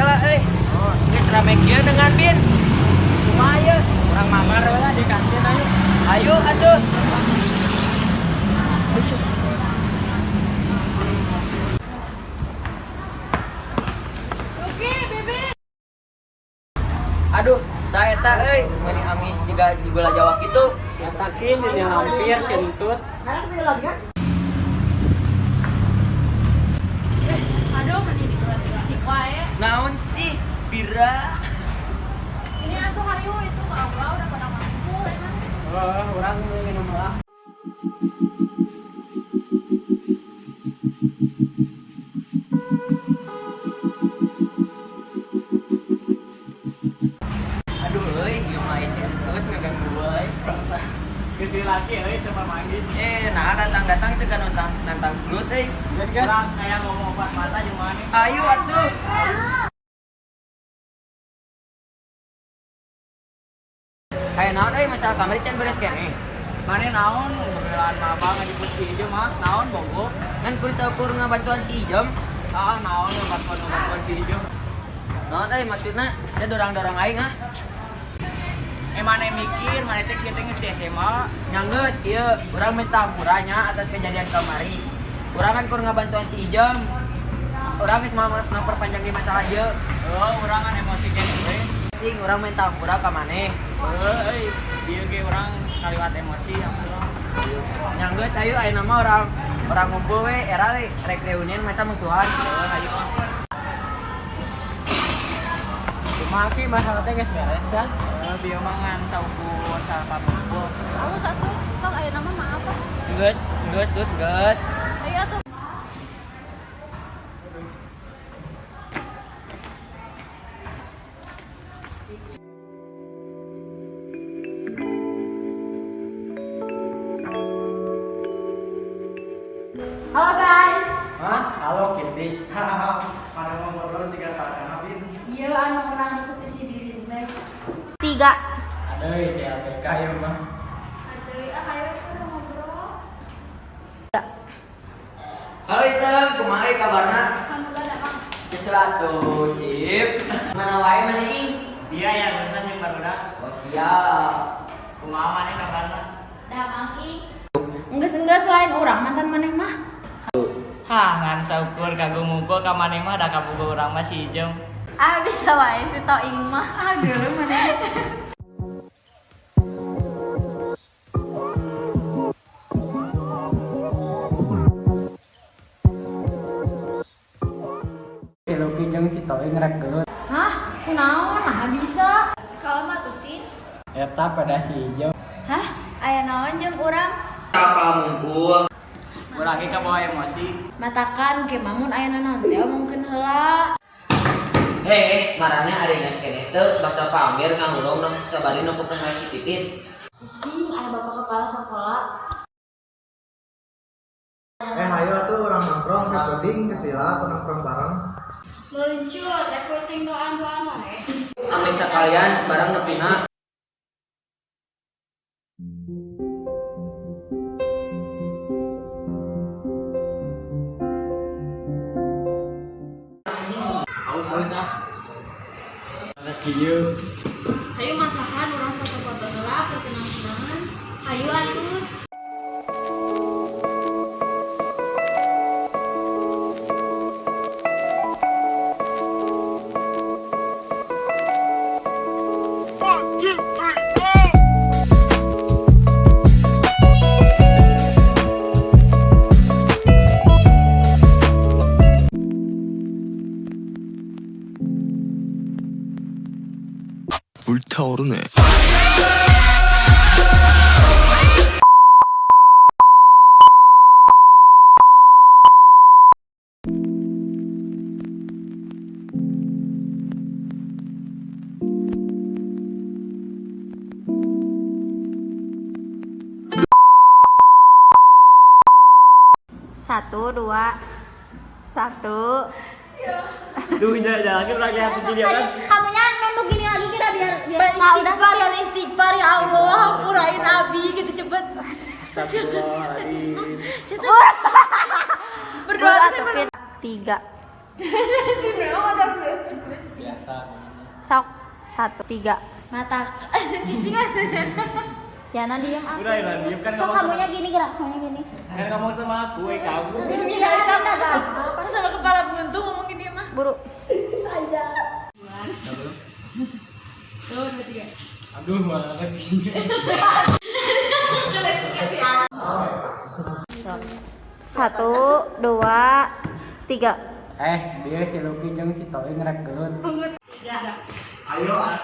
Kela euy. Oh, Geus rame kieu dengan bin. Kumaha ieu? Urang mabar we lah di kantin, ayo. Ayo atuh. Oke, Bebe. Aduh, saya tak euy, meuni amis jiga di gula Jawa kitu. Eta kin di hampir kentut. Aduh, meni dicik wae. Naon sih? Pira. Sini atuh hayu, itu ke aula udah pada ngumpul emang. Oh, urang minum lah. Aduh euy, ieu mah sentut ngaganggu wae. Geus laki euy teu pamanggih. Eh, nah datang-datang segan nantang nantang gelut euy. Geus geus. Urang kayak ngomong opat mata jeung maneh. Ayo atuh. Kayak naon euy, masalah kamari can beres keneh. Maneh naon ngebelaan maba ngajemput si Ijo mah? Naon bogo? Ngan kur saukur ngabantuan si Ijem. Ah, naon ngebantuan si Ijo? Naon euy maksudna? Saya dorang-dorong aing ah. Eh, maneh mikir, maneh teh kieu teh geus di SMA. Nya geus ieu, urang minta hampuranya atas kejadian kamari. Urang kan kur ngabantuan si Ijem. Urang geus mau memperpanjang di masalah ieu. Oh, urang kan emosi keneh we. Sing urang minta hampura ka maneh. Heuh euy, ieu ge urang kaliwat emosi, ampura. Nya geus ayo, ayeuna mah urang urang ngumpul we, era we rek reunian, masa musuhan. Heuh, ayo ah. Kumaha ki masalah teh geus beres kan? Heuh, bieu mah ngan saukur salapan ngumpul. Halus atuh, sok ayeuna mah maaf ah. Geus, geus tut geus. Ayo atuh. Halo guys. Hah? Halo Kitty. Hahaha, mana mau ngobrol jika sakana bin. Iya, anu urang resep si Bibin teh. Tiga. Aduh, CLBK ya mah. Aduh, ah ayo udah ngobrol. Halo Item, kumaha euy kabarna? Alhamdulillah damang. Geus lah tuh, sip. Mana wae mana ing? Dia yang urusan jeung barudak. Oh siap. Kumaha maneh kabarna? Damang ing. Enggeus-enggeus selain urang mantan maneh mah. Hah, ngan saukur kagum ngumpul ka maneh mah, da kabogoh urang mah si Ijem. Ah, bisa wae si Toing mah. Ah, geuleuh maneh. Si Lucky jeung si Toing rek gelut. Hah? Kunaon? Nah bisa. Kalau mah tuh Tin. Eta pada si Ijem. Hah? Aya naon jeung urang? Apa ngumpul? Urang ge kabawa emosi. Matakan ke mamun aya naon teh omongkeun heula. Heh, marane ari ingat keneh teu basa pamer ngahuleng nu sabari nempokeun wae si Titin. Cicing aya bapak kepala sekolah. Eh, ayo atuh urang nongkrong ke peuting geus lila atau nongkrong bareng. Meluncur, rek kucing doan-doan wae. Ame sakalian barang nepina. Aus aus ah. Kieu. Hayu matakan urang foto-foto heula perkenang-kenangan. Hayu atuh. 불타오르네. Satu, dua, satu. Tuh, jalan urang lihat di sini kan. Kamunya nunduk gini lagi kira biar biar istighfar ya, istighfar ya Allah, hampurain Abi gitu cepet. Astagfirullahaladzim. Berdoa tuh. Tiga. Sok. Satu, tiga. Mata cicingan. Yana diem ah. Udah ya, diem kan Sok ngomong. kamunya gini gerak, kamunya gini. Kan ngomong sama aku, eh kamu. Iya, aku sama kepala buntu ngomongin dia mah. Buru. Tuh, dua, tiga. Aduh, malah lagi. Satu, dua, tiga. Eh, dia si Lucky jeung si Toing rek gelut. Tiga. Ayo ah.